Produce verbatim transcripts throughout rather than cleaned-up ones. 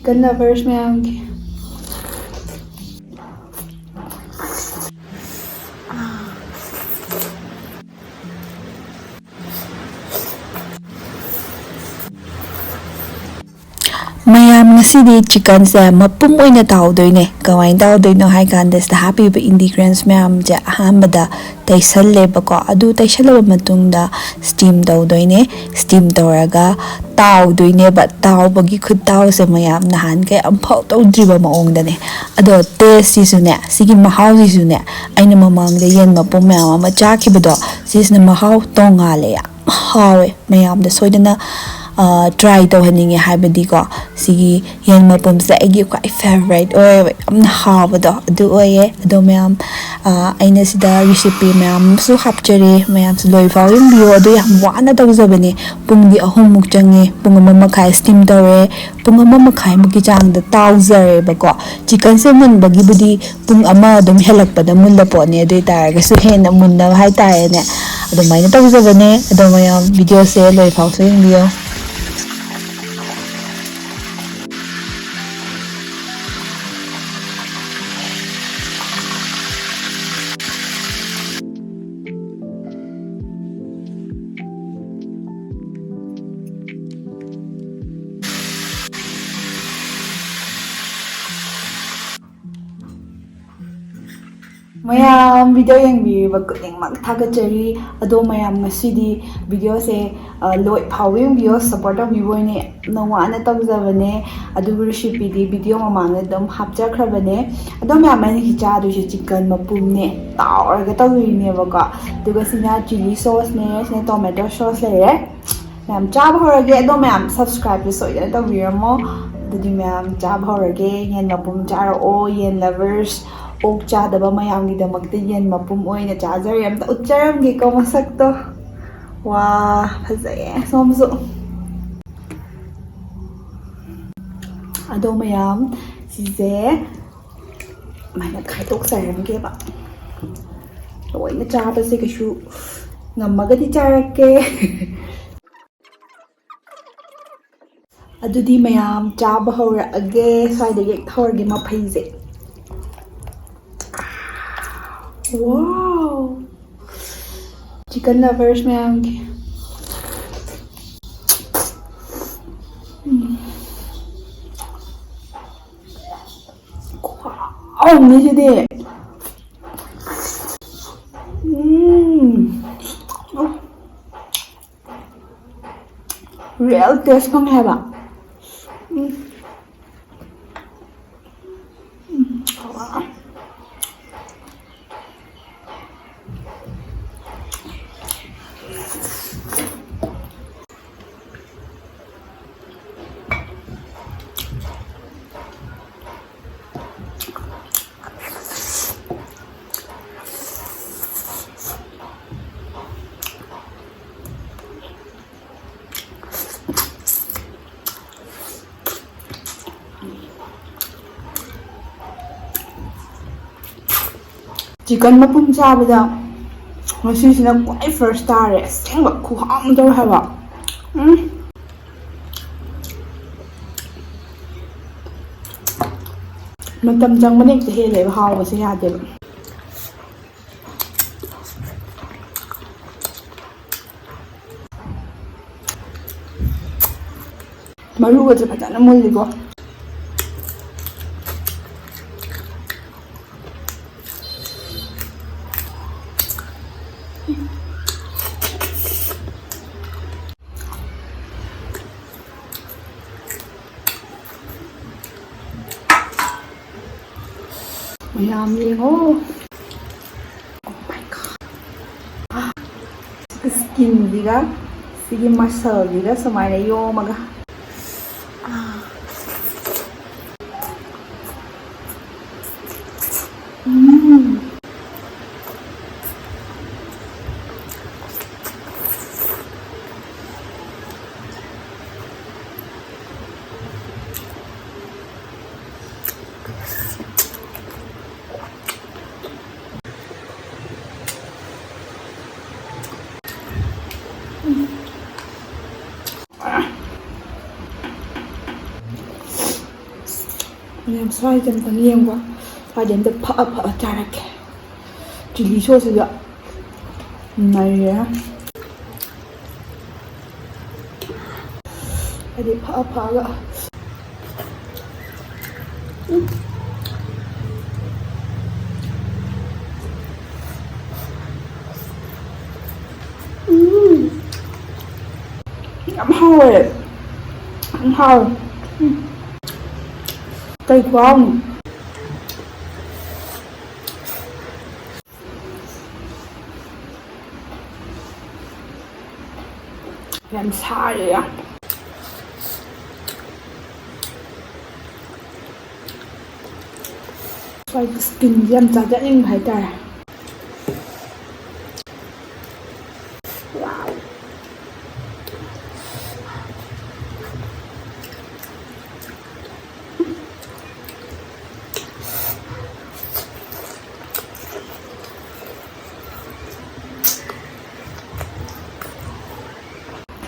Chicken lovers ꯃꯌꯥꯝꯒꯤ꯫ ꯃꯌꯥꯝ, ꯉꯁꯤꯗꯤ chickenꯁꯦ ꯃꯄꯨꯝ ꯑꯣꯏꯅ ꯇꯥꯎꯗꯣꯏꯅꯦ꯫ ꯀꯃꯥꯏꯅ ꯇꯥꯎꯗꯣꯏꯅꯣ ꯍꯥꯏ ꯀꯥꯟꯗ, ꯁꯤꯗ ꯍꯥꯞꯄꯤꯕ ingredients ꯃꯌꯥꯝꯁꯦ ꯑꯍꯥꯟꯕꯗ ꯇꯩꯁꯜꯂꯦꯕꯀꯣ꯫ ꯑꯗꯨ ꯇꯩꯁꯜꯂꯕ ꯃꯇꯨꯡꯗ steam ꯇꯧꯗꯣꯏꯅꯦ꯫ Steam ꯇꯧꯔꯒ ꯇꯥꯎꯗꯣꯏꯅꯦꯕ꯫ ꯇꯥꯎꯕꯒꯤ ꯈꯨꯠꯇꯥꯎꯁꯦ ꯃꯌꯥꯝ ꯅꯍꯥꯟꯈꯩ ꯑꯝꯐꯥꯎ ꯇꯧꯗ꯭ꯔꯤꯕ ꯃꯑꯣꯡꯗꯅꯦ꯫ ꯑꯗꯣ tasteꯁꯤꯁꯨꯅꯦ, ꯁꯤꯒꯤ ꯃꯍꯥꯎꯁꯤꯁꯨꯅꯦ, ꯑꯩꯅ ꯃꯃꯥꯡꯗ ꯌꯦꯟ ꯃꯄꯨꯝ ꯃꯌꯥꯝ ꯑꯃ ꯆꯥꯈꯤꯕꯗꯣ, ꯁꯤꯁꯤꯅ ꯃꯍꯥꯎ ꯇꯣꯡꯉꯥꯜꯂꯦ꯫ ꯌꯥꯝ ꯍꯥꯎꯋꯦ꯫ ꯃꯌꯥꯝꯗ ꯁꯣꯏꯗꯅ, ꯑ, try ꯇꯧꯍꯟꯅꯤꯡꯉꯦ꯫ ꯍꯥꯏꯕꯗꯤꯀꯣ, ꯁꯤꯒꯤ ꯌꯦꯟ ꯃꯄꯨꯝꯁꯦ ꯑꯩꯒꯤ ꯈ꯭ꯋꯥꯏ favourite ꯑꯣꯏꯌꯦꯕ꯫ ꯌꯥꯝꯅ ꯍꯥꯎꯕꯗꯣ ꯑꯗꯨ ꯑꯣꯏꯌꯦ꯫ ꯑꯗꯣ ꯃꯌꯥꯝ, ꯑ, ꯑꯩꯅ ꯁꯤꯗ recipe ꯃꯌꯥꯝ ꯑꯃꯁꯨ ꯍꯥꯞꯆꯔꯦ꯫ ꯃꯌꯥꯝꯁꯨ ꯂꯣꯏꯐꯥꯎ ꯌꯦꯡꯕꯤꯌꯣ꯫ ꯑꯗꯨ ꯌꯥꯝ ꯋꯥꯅ ꯇꯧꯖꯕꯅꯦ꯫ ꯄꯨꯡꯗꯤ ꯑꯍꯨꯝꯃꯨꯛ ꯆꯪꯉꯦ꯫ ꯄꯨꯡ ꯑꯃ ꯃꯈꯥꯏ steam ꯇꯧꯔꯦ꯫ ꯄꯨꯡ ꯑꯃ ꯃꯈꯥꯏꯃꯨꯛꯀꯤ ꯆꯥꯡꯗ ꯇꯥꯎꯖꯔꯦꯕꯀꯣ꯫ Chickenꯁꯦ ꯃꯨꯟꯕꯒꯤꯕꯨꯗꯤ ꯄꯨꯡ ꯑꯃ ꯑꯗꯨꯝ ꯍꯦꯜꯂꯛꯄꯗ ꯃꯨꯜꯂ ꯄꯣꯠꯅꯦ꯫ ꯑꯗꯨ ꯑꯣꯏ ꯇꯥꯔꯒꯁꯨ ꯍꯦꯟꯅ ꯃꯨꯟꯅꯕ ꯍꯥꯏꯇꯥꯔꯦꯅꯦ, ꯑꯗꯨꯃꯥꯏꯅ ꯇꯧꯖꯕꯅꯦ꯫ ꯑꯗꯣ ꯃꯌꯥꯝ videoꯁꯦ ꯂꯣꯏꯐꯥꯎꯁꯨ ꯌꯦꯡꯕꯤꯌꯣ꯫ ꯃꯌꯥꯝ video ꯌꯦꯡꯕꯤꯔꯤꯕ ꯈꯨꯗꯤꯡꯃꯛ ꯊꯥꯒꯠꯆꯔꯤ꯫ ꯑꯗꯣ ꯃꯌꯥꯝ, ꯉꯁꯤꯗꯤ videoꯁꯦ, ꯑ, ꯂꯣꯏ ꯐꯥꯎꯕ ꯌꯦꯡꯕꯤꯌꯣ꯫ Support ꯇꯧꯕꯤꯕ ꯑꯣꯏꯅ ꯌꯥꯝꯅ ꯋꯥꯅ ꯇꯧꯖꯕꯅꯦ꯫ ꯑꯗꯨꯒ recipeꯗꯤ video ꯃꯃꯥꯡꯗ ꯑꯗꯨꯝ ꯍꯥꯞꯆꯈ꯭ꯔꯕꯅꯦ꯫ ꯑꯗꯣ ꯃꯌꯥꯝ, ꯑꯩꯅ ꯁꯤ ꯆꯥꯗꯣꯏꯁꯦ chicken ꯃꯄꯨꯝꯅꯦ꯫ ꯇꯥꯎꯔꯒ ꯇꯧꯗꯣꯏꯅꯦꯕꯀꯣ꯫ ꯑꯗꯨꯒ ꯁꯤꯅ chilli sauceꯅꯦ, ꯁꯤꯅ tomato sauce ꯂꯩꯔꯦ꯫ ꯃꯌꯥꯝ ꯆꯥꯕ ꯍꯧꯔꯒꯦ꯫ ꯑꯗꯣ ꯃꯌꯥꯝ subscribeꯁꯨ ꯁꯣꯏꯗꯅ ꯇꯧꯕꯤꯔꯝꯃꯣ꯫ ꯑꯗꯨꯗꯤ ꯃꯌꯥꯝ ꯆꯥꯕ ꯍꯧꯔꯒꯦ꯫ ꯌꯦꯟ ꯃꯄꯨꯝ ꯆꯥꯔꯛꯑꯣ, ꯌꯦꯟ lovers꯫ ꯑꯣꯛ ꯆꯥꯗꯕ ꯃꯌꯥꯝꯒꯤꯗꯃꯛꯇ ꯌꯦꯟ ꯃꯄꯨꯝ ꯑꯣꯏꯅ ꯆꯥꯖꯔꯦ꯫ ꯑꯝꯇ ꯎꯠꯆꯔꯝꯒꯦꯀꯣ ꯃꯁꯛꯇꯣ꯫ ꯋꯥ, ꯐꯖꯩꯌꯦ ꯁꯣꯝꯁꯨ꯫ ꯑꯗꯣ ꯃꯌꯥꯝ, ꯁꯤꯁꯦ ꯁꯨꯃꯥꯏꯅ ꯈꯥꯏꯗꯣꯛꯆꯔꯝꯒꯦꯕ꯫ ꯂꯣꯏꯅ ꯆꯥꯕꯁꯦ ꯀꯩꯁꯨ ꯉꯝꯃꯒꯗꯤ ꯆꯥꯔꯛꯀꯦ꯫ ꯑꯗꯨꯗꯤ ꯃꯌꯥꯝ ꯆꯥꯕ ꯍꯧꯔꯛꯑꯒꯦ꯫ ꯁ꯭ꯋꯥꯏꯗꯒꯤ ꯍꯦꯛ ꯊꯧꯔꯒꯦ ꯃꯐꯩꯁꯦ꯫ Wow! Chicken lovers ꯃꯌꯥꯝꯒꯤ꯫ ꯎꯝ꯫ ꯈꯨꯍꯥꯎ ꯑꯃꯅꯤ ꯁꯤꯗꯤ꯫ ꯎꯝ꯫ Real taste ꯐꯪꯉꯦ ꯍꯥꯏꯕ꯫ ꯎꯝ꯫ ꯎꯝ꯫ Chicken ꯃꯄꯨꯝ ꯆꯥꯕꯗ ꯉꯁꯤꯁꯤꯅ ꯈ꯭ꯋꯥꯏ first ꯇꯥꯔꯦ꯫ ꯑꯁꯦꯡꯕ ꯈꯨꯍꯥꯎ ꯑꯃ ꯇꯧꯋꯦ ꯍꯥꯏꯕ꯫ ꯎꯝ꯫ ꯃꯇꯝ ꯆꯪꯕꯅ ꯍꯦꯛꯇ ꯍꯦꯜꯂꯦꯕ ꯍꯥꯎꯕꯁꯦ, ꯌꯥꯗꯦꯕ꯫ ꯃꯔꯨꯒꯁꯦ ꯐꯖꯅ ꯃꯨꯜꯂꯤꯀꯣ꯫ ꯃꯌꯥꯝ ꯌꯦꯡꯉꯣ꯫ Oh my God. ꯁ꯭ꯀꯤꯟꯁꯤꯒ ꯁꯤꯒꯤ ꯃꯁꯜꯁꯤꯒ ꯁꯨꯃꯥꯏꯅ ꯌꯣꯝꯃꯒ꯫ ꯎꯝ꯫ ꯃꯌꯥꯝ ꯁ꯭ꯋꯥꯏꯗ ꯑꯝꯇꯪ ꯌꯦꯡꯕ, ꯁ꯭ꯋꯥꯏꯗ ꯑꯝꯇ ꯐꯛꯑ ꯐꯛꯑ ꯆꯥꯔꯛꯀꯦ꯫ ꯆꯤꯂꯤ ꯁꯣꯁꯁꯤꯒ ꯅꯩꯔꯦ꯫ ꯍꯥꯏꯗꯤ ꯐꯛꯑ ꯐꯛꯑꯒ꯫ ꯎꯝ꯫ ꯎꯝ꯫ ꯌꯥꯝ ꯍꯥꯎꯋꯦ꯫ ꯌꯥꯝ ꯍꯥꯎꯋꯦ꯫ ꯎꯝ꯫ ꯀꯩ ꯈꯨꯍꯥꯎꯅꯣ꯫ ꯌꯥꯝ ꯁꯥꯔꯦ ꯌꯥꯝ꯫ ꯁ꯭ꯋꯥꯏꯒꯤ skinꯁꯦ ꯌꯥꯝ ꯆꯥꯖꯅꯤꯡꯕ ꯍꯥꯏꯇꯥꯔꯦ꯫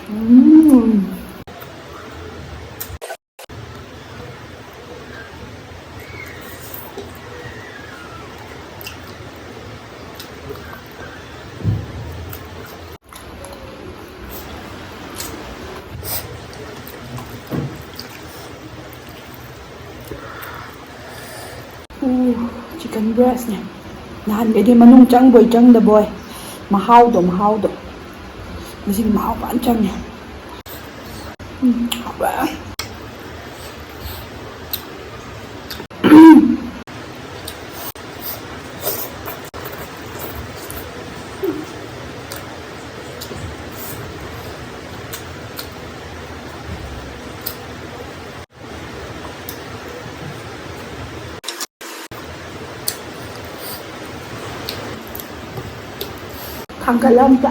ꯎꯝ꯫ ꯎ, chicken breastꯅꯦ꯫ ꯅꯍꯥꯟꯒꯩꯗꯤ ꯃꯅꯨꯡ ꯆꯪꯕꯣꯏ ꯆꯪꯗꯕꯣꯏ꯫ ꯃꯍꯥꯎꯗꯣ, ꯃꯍꯥꯎꯗꯣ꯫ ꯉꯁꯤꯗꯤ ꯃꯍꯥꯎ ꯐꯖꯅ ꯆꯪꯉꯦ꯫ ꯎꯝ, ꯍꯥꯎꯋꯦ꯫ ꯊꯥꯡꯒꯠꯂ ꯑꯝꯇ꯫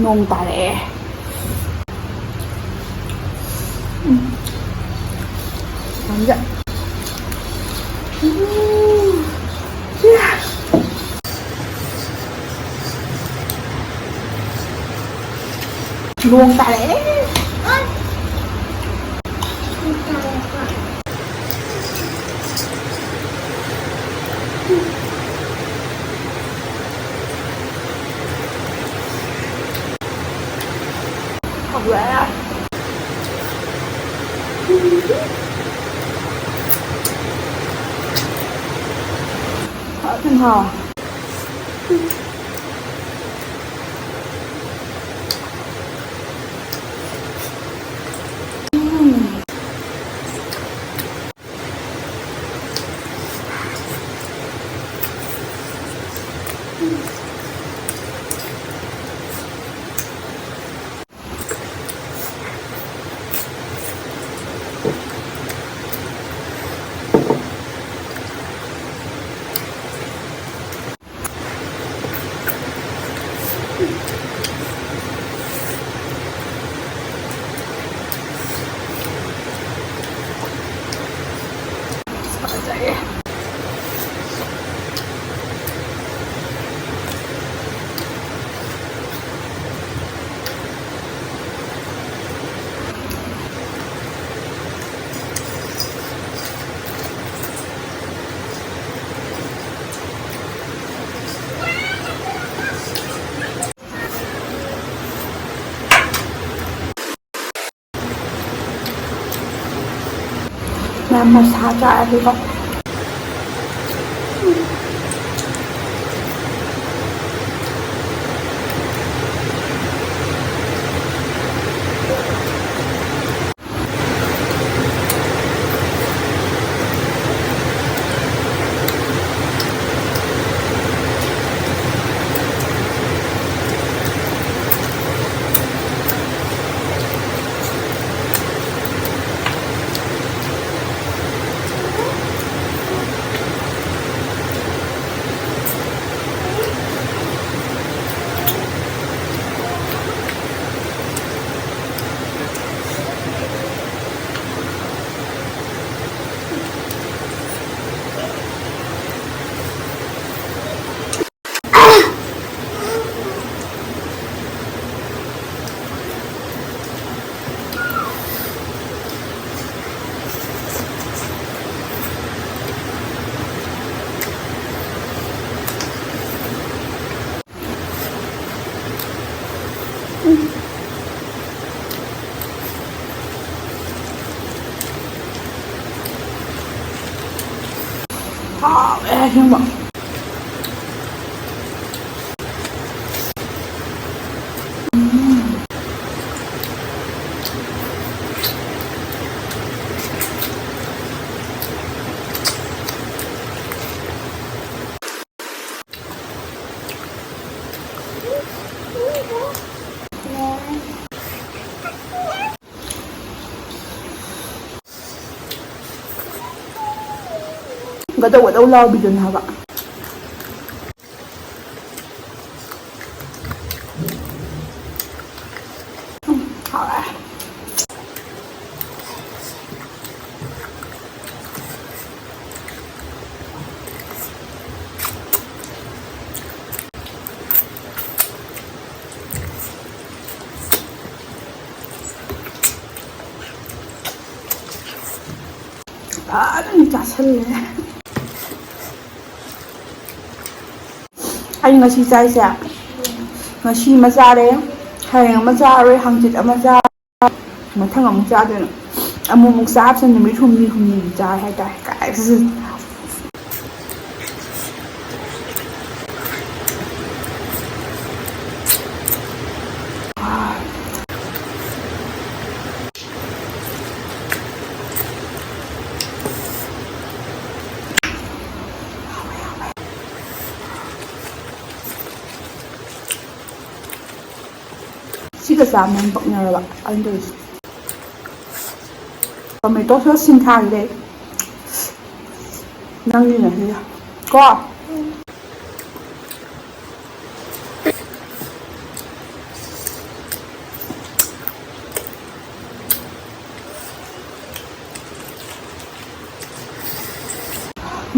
ꯅꯣꯡ ꯇꯥꯔꯛꯑꯦ꯫ ꯎꯝ꯫ ꯉꯝꯖ-, ꯎꯝ꯫ ꯅꯣꯡ ꯇꯥꯔꯛꯑꯦ꯫ ꯃꯌꯥꯝ ꯃꯁꯥ ꯆꯥꯔꯗꯤꯀꯣ꯫ ꯍꯥꯎꯋꯦ ꯑꯁꯦꯡꯕ꯫ ꯒꯗꯧ ꯒꯗꯧ ꯂꯥꯎꯕꯤꯗꯨꯅꯦ ꯍꯥꯏꯕ꯫ ꯎꯝ, ꯍꯥꯎꯔꯦ꯫ ꯐꯖꯅ ꯆꯥꯁꯜꯂꯦ꯫ ꯑꯩ ꯉꯁꯤ ꯆꯥꯏꯁꯦ, ꯉꯁꯤ ꯑꯃ ꯆꯥꯔꯦ, ꯍꯌꯦꯡ ꯑꯃ ꯆꯥꯔꯣꯏ, ꯍꯪꯆꯤꯠ ꯑꯃ ꯆꯥꯔꯣꯏ, ꯃꯊꯪ ꯑꯃꯨꯛ ꯆꯥꯗꯣꯏꯅꯦ꯫ ꯑꯃꯨꯛ ꯑꯃꯨꯛ ꯆꯥꯕꯁꯦ ꯅꯨꯃꯤꯠ ꯍꯨꯝꯅꯤ ꯍꯨꯝꯅꯤꯒꯤ ꯆꯥꯏ ꯍꯥꯏꯇꯥꯔꯦ꯫ ꯀꯥꯏ ꯁꯤꯒ ꯆꯥꯕꯅ ꯍꯦꯟꯅ ꯄꯛꯅꯔꯕ ꯑꯩꯅ ꯇꯧꯔꯤꯁꯦ꯫ ꯇꯣꯃꯦꯇꯣ ꯁꯣꯁ ꯁꯤꯡꯊꯥꯒꯤꯗꯩ ꯅꯪꯒꯤꯅ ꯁꯤꯒ ꯀꯣ꯫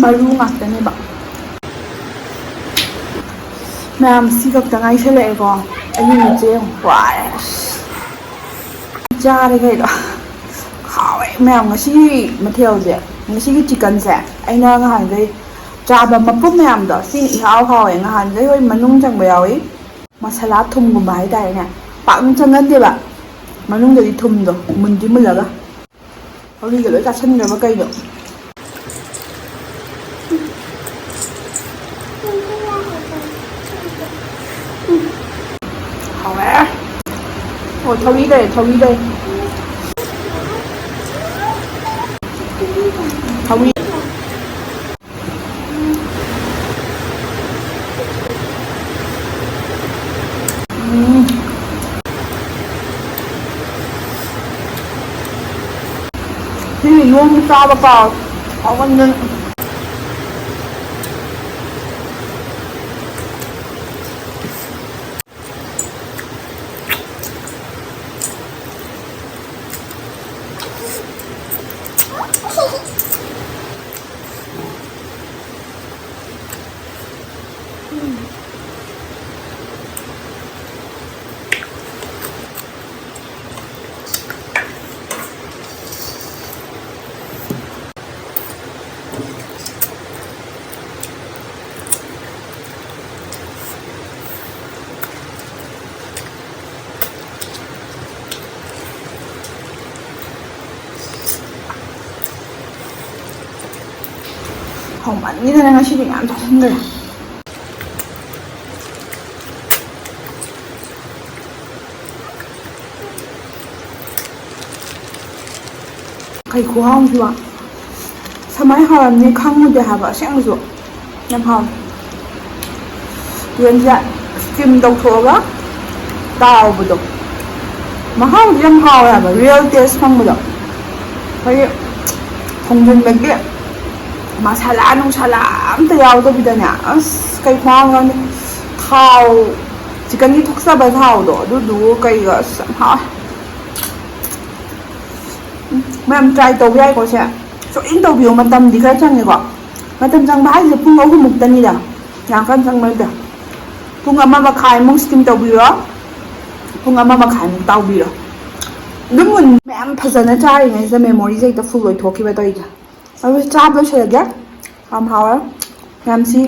ꯃꯔꯨ ꯉꯥꯛꯇꯅꯦꯕ꯫ ꯃꯌꯥꯝ ꯁꯤ ꯈꯛꯇ ꯉꯥꯏꯁꯜꯂꯛꯑꯦꯀꯣ꯫ ꯑꯩꯒꯤ ꯃꯤꯠꯁꯦ ꯌꯥꯝ ꯋꯥꯔꯦ꯫ ꯑꯁ꯫ ꯆꯥꯔꯦ ꯀꯩꯅꯣ꯫ ꯍꯥꯎꯋꯦ ꯃꯌꯥꯝ ꯉꯁꯤꯒꯤ ꯃꯊꯦꯜꯁꯦ꯫ ꯉꯁꯤꯒꯤ ꯆꯤꯛꯀꯟꯁꯦ ꯑꯩꯅ ꯉꯍꯥꯟꯈꯩ ꯆꯥꯕ ꯃꯄꯨꯝ ꯃꯌꯥꯝꯗꯣ ꯁꯤꯅ ꯏꯍꯥꯎ ꯍꯥꯎꯋꯦ꯫ ꯉꯍꯥꯟꯈꯩ ꯍꯣꯏ ꯃꯅꯨꯡ ꯆꯪꯕ ꯌꯥꯎꯏ꯫ ꯃꯁꯥꯂꯥ ꯊꯨꯝꯒꯨꯝꯕ ꯍꯥꯏꯇꯥꯔꯦꯅꯦ꯫ ꯄꯥꯛꯅ ꯆꯪꯒꯟꯗꯦꯕ꯫ ꯃꯅꯨꯡꯗꯗꯤ ꯊꯨꯝꯗꯣ ꯃꯨꯟꯗꯤ ꯃꯨꯜꯂꯒ꯫ ꯊꯧꯔꯤꯒ ꯂꯣꯏ ꯆꯥꯁꯟꯈ꯭ꯔꯕ ꯀꯩꯅꯣ? ꯑꯣ, ꯊꯧꯔꯤ ꯂꯩꯔꯦ, ꯊꯧꯔꯤ ꯂꯩꯔꯦ꯫ ꯊꯧꯔꯤ꯫ ꯎꯝ꯫ ꯁꯤ ꯌꯣꯡ ꯆꯥꯕ ꯄꯥꯎ ꯍꯥꯎꯃꯟꯗꯅ꯫ ꯍꯥꯎꯃꯟꯈꯤꯗꯅ ꯉꯁꯤꯗꯤ ꯃꯌꯥꯝ ꯆꯥꯁꯤꯟꯈ꯭ꯔꯦ꯫ ꯀꯩ ꯈꯨꯍꯥꯎꯁꯤꯕ꯫ ꯁꯨꯃꯥꯏꯅ ꯍꯥꯎꯔꯝꯅꯤ ꯈꯪꯉꯨꯗꯦ ꯍꯥꯏꯕ, ꯑꯁꯦꯡꯕꯁꯨ꯫ ꯌꯥꯝ ꯍꯥꯎꯋꯦ꯫ ꯌꯦꯟꯁꯦ steam ꯇꯧꯊꯣꯛꯑꯒ ꯇꯥꯎꯕꯗꯣ꯫ ꯃꯍꯥꯎꯗꯤ ꯌꯥꯝ ꯍꯥꯎꯋꯦ ꯍꯥꯏꯕ, real taste ꯐꯪꯕꯗꯣ꯫ ꯑꯩꯈꯣꯏꯒꯤ ꯊꯣꯡꯖꯤꯟꯕꯒꯤ ꯃꯁꯥꯂꯥ ꯅꯨꯡꯁꯥꯂꯥ ꯑꯝꯇ ꯌꯥꯎꯗꯕꯤꯗꯅꯦ꯫ ꯑꯁ, ꯀꯩ ꯈꯨꯍꯥꯎꯅꯣ ꯈꯪꯗꯦ꯫ ꯊꯥꯎ, chickenꯒꯤ ꯊꯣꯛꯆꯕ ꯊꯥꯎꯗꯣ, ꯑꯗꯨꯗꯨ ꯀꯩꯒ ꯑꯁ ꯌꯥꯝ ꯍꯥꯎꯋꯦ꯫ ꯎꯝ, ꯃꯌꯥꯝ try ꯇꯧꯕ ꯌꯥꯏꯀꯣ ꯁꯦ꯫ ꯁꯣꯏꯗꯅ ꯇꯧꯕꯤꯌꯣ, ꯃꯇꯝꯗꯤ ꯈꯔ ꯆꯪꯉꯦꯀꯣ꯫ ꯃꯇꯝ ꯆꯪꯕ ꯍꯥꯏꯁꯦ ꯄꯨꯡ ꯑꯍꯨꯝꯃꯨꯛꯇꯅꯤꯗ, ꯌꯥꯝ ꯀꯟꯅ ꯆꯪꯕ ꯅꯠꯇꯦ꯫ ꯄꯨꯡ ꯑꯃ ꯃꯈꯥꯏꯃꯨꯛ steam ꯇꯧꯕꯤꯔꯣ, ꯄꯨꯡ ꯑꯃ ꯃꯈꯥꯏꯃꯨꯛ ꯇꯥꯎꯕꯤꯔꯣ꯫ ꯑꯗꯨꯝ ꯃꯨꯟ-, ꯃꯌꯥꯝ ꯐꯖꯅ ꯆꯥꯔꯤꯉꯩꯁꯤꯗ memoryꯁꯦ ꯍꯦꯛꯇ full ꯑꯣꯏꯊꯣꯛꯈꯤꯕ ꯇꯧꯔꯤꯁꯦ꯫ ꯑꯗꯨ ꯆꯥꯕ ꯂꯣꯏꯁꯤꯜꯂꯒꯦ꯫ ꯌꯥꯝ ꯍꯥꯎꯋꯦ꯫ ꯃꯌꯥꯝꯁꯤ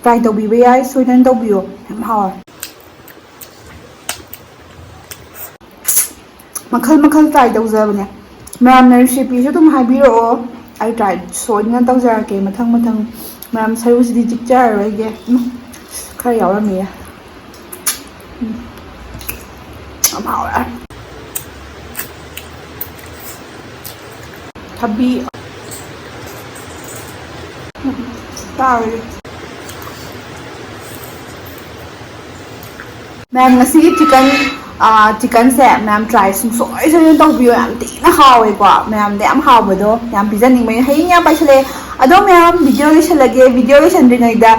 try ꯇꯧꯕꯤꯕ ꯌꯥꯏ, ꯁꯣꯏꯗꯅ ꯇꯧꯕꯤꯌꯣ꯫ ꯌꯥꯝ ꯍꯥꯎꯋꯦ꯫ ꯃꯈꯜ ꯃꯈꯜ try ꯇꯧꯖꯕꯅꯦ꯫ ꯃꯌꯥꯝꯅ recipeꯁꯨ ꯑꯗꯨꯝ ꯍꯥꯏꯕꯤꯔꯛꯑꯣ, ꯑꯩ try ꯁꯣꯏꯗꯅ ꯇꯧꯖꯔꯛꯀꯦ ꯃꯊꯪ ꯃꯊꯪ꯫ ꯃꯌꯥꯝ, ꯁꯔꯨꯁꯤꯗꯤ ꯆꯤꯛꯆꯔꯔꯣꯏꯒꯦ꯫ ꯎꯝ, ꯈꯔ ꯌꯥꯎꯔꯝꯃꯤꯌꯦ꯫ ꯎꯝ, ꯌꯥꯝ ꯍꯥꯎꯔꯦ꯫ ꯊꯕꯤ ꯇꯥꯔꯤ꯫ ꯃꯌꯥꯝ, ꯉꯁꯤꯒꯤ ꯆꯤꯀꯟ, ꯆꯤꯀꯟꯁꯦ ꯃꯌꯥꯝ ꯇ꯭ꯔꯥꯏ ꯁꯨꯡꯁꯣꯏ ꯁꯣꯏꯗꯅ ꯇꯧꯕꯤꯌꯣ꯫ ꯌꯥꯝ ꯊꯤꯅ ꯍꯥꯎꯋꯦꯀꯣ꯫ ꯃꯌꯥꯝꯗ ꯌꯥꯝ ꯍꯥꯎꯕꯗꯣ ꯌꯥꯝ ꯄꯤꯖꯅꯤꯡꯕꯅꯤ꯫ ꯍꯌꯦꯡ ꯌꯥꯝ ꯄꯥꯏꯁꯜꯂꯛꯑꯦ꯫ ꯑꯗꯣ ꯃꯌꯥꯝ, ꯚꯤꯗꯤꯑꯣ ꯂꯣꯏꯁꯜꯂꯒꯦ꯫ ꯚꯤꯗꯤꯑꯣ ꯂꯣꯏꯁꯟꯗ꯭ꯔꯤꯉꯩꯗ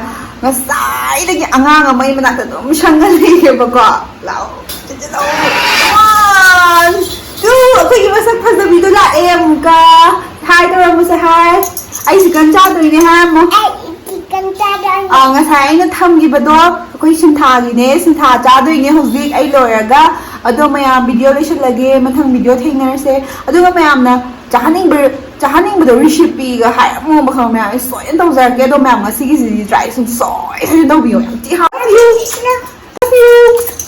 ꯉꯁꯥꯏꯗꯒꯤ ꯑꯉꯥꯡ ꯑꯃ ꯑꯩ ꯃꯅꯥꯛꯇ ꯑꯗꯨꯝ ꯁꯪꯉ ꯂꯩꯔꯦꯕꯀꯣ꯫ ꯂꯥꯛꯑꯣ, ꯆꯦꯆꯦ ꯂꯥꯛꯑꯣ꯫ One, two, ꯑꯩꯈꯣꯏꯒꯤ ꯃꯁꯛ ꯐꯖꯕꯤꯗꯣ ꯂꯥꯛꯑꯦ ꯑꯃꯨꯛꯀ꯫ ꯍꯥꯏ ꯇꯧꯔꯝꯃꯨꯁꯦ, ꯍꯥꯏ꯫ ꯑꯩ ꯆꯤꯀꯟ ꯆꯥꯗꯣꯏꯅꯦ ꯍꯥꯏꯔꯝꯃꯣ꯫ ꯑꯩ ꯆꯤꯀꯟ ꯆꯥꯗꯣꯏꯅꯦ꯫ ꯑꯥ, ꯉꯁꯥꯏ ꯑꯩꯅ ꯊꯝꯈꯤꯕꯗꯣ ꯑꯩꯈꯣꯏ ꯁꯤꯟꯊꯥꯒꯤꯅꯦ꯫ ꯁꯤꯟꯊꯥ ꯆꯥꯗꯣꯏꯅꯦ ꯍꯧꯖꯤꯛ ꯑꯩ ꯂꯣꯏꯔꯒ꯫ ꯑꯗꯣ ꯃꯌꯥꯝ, ꯚꯤꯗꯤꯑꯣ ꯂꯣꯏꯁꯤꯜꯂꯒꯦ꯫ ꯃꯊꯪ ꯚꯤꯗꯤꯑꯣ ꯊꯦꯡꯅꯔꯁꯦ꯫ ꯑꯗꯨꯒ ꯃꯌꯥꯝꯅ ꯆꯥꯍꯟꯅꯤꯡꯕ, ꯆꯥꯍꯟꯅꯤꯡꯕꯗꯣ ꯔꯤꯁꯤꯄꯤꯒ ꯍꯥꯏꯔꯝꯃꯣ ꯃꯈꯜ ꯃꯌꯥꯝ꯫ ꯑꯩ ꯁꯣꯏꯗꯅ ꯇꯧꯖꯔꯛꯀꯦ꯫ ꯑꯗꯣ ꯃꯌꯥꯝ, ꯉꯁꯤꯒꯤꯁꯤꯗꯤ ꯇ꯭ꯔꯥꯏ ꯁꯨꯡꯁꯣꯏ ꯁꯣꯏꯗꯅ ꯇꯧꯕꯤꯌꯣ꯫ ꯌꯥꯝ ꯊꯤ ꯍꯥꯎ꯫ Love you.